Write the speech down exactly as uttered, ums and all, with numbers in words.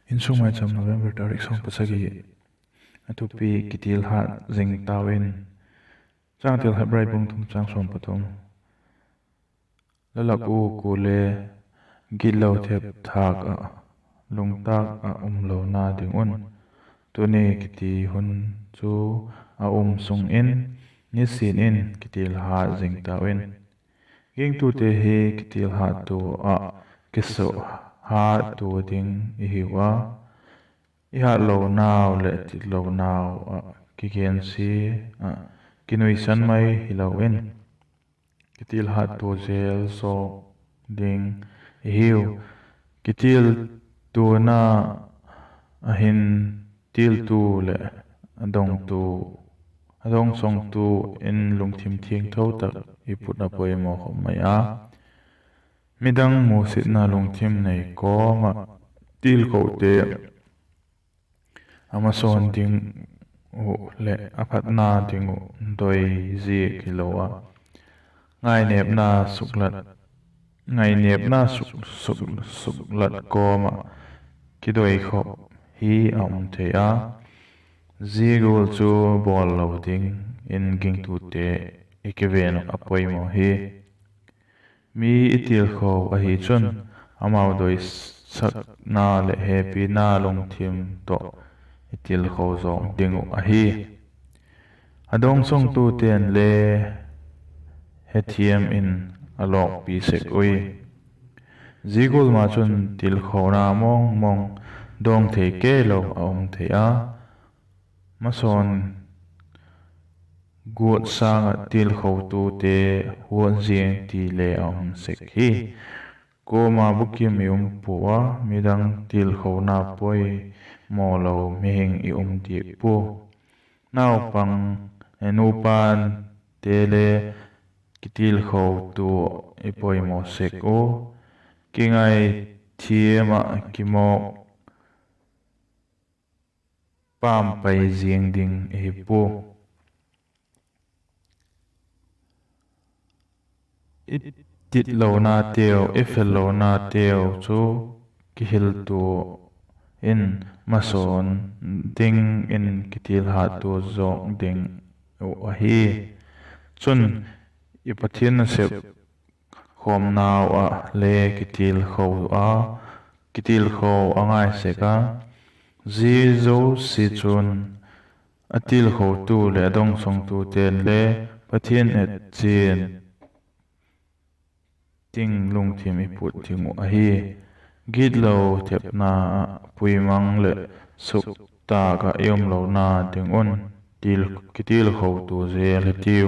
Insung Maicham, November tarik sawm pasagi. A thupi: Kitilhat zing tau in. Changtel: Hebrai bung thum chang sawm pathum. La lak u kuale gitlo thep thâk ah lungtâk ah um lona ding un, tuni kiti hun chu a um sung in nisin in kitilhat zing tau in. Gingtute hi kitilhattua ah kisuhattua ding i hiu a, i hatlonau leh titlonau ah kigensia ah kinuisan mai hilo in, kitilhattua zel zawk ding i hiu. Kitiltuana ah hin tiltu leh a dongtu, a dongsawngtu in lungthim thiangtho tak i put a poimaw khop mai a. Midang musitna lungthim nei kawm ah tilkhote a masawn ding uh leh a phatna ding uh doi ziak hilo ah, ngainêpna suklat, ngainêpna suk, suk, suklat kawm ah kidoikhop hi a um thei a. Zia gual chu bawl lo dingin gingtute i kiven uh a poimaw hi. Mi i tilkho ahi chun, amau doisakna leh hepina lungthim tawh i tilkho zawk ding uh ahi. A dongsawngtute'n le hethiam in a lawkpi sek ui. Zia gual ma chun tilkhona mawngmawng dawng thei kei lo a um thei a, masawn guat sâng ah tilkhotute huat ziang ti le a um sek hi. Kuama bukim i um pua a, midang tilkhona poimaw lo mihing i um diak pua. Naupang, nupa'n te le kitilkhotua i poimaw sek u, kingai thiam ah kimawk pampai ziang ding i hi pua. I titlonateu, i fellonateu chu kihiltua in masawn dingin kitilhattua zawk ding uh ahi. Chun, i Pathian nasep khawmnau ah le kitilkho a, kitilkho a ngai sek a, zia zosia chun a tilkhotu leh a dongsawngtute'n le Pathian etchian ding lungthim i put ding uh ahi. Gitlo thepna ah puimang leh suktâk ah i um lona ding un, kitilkhotua zel hitiu.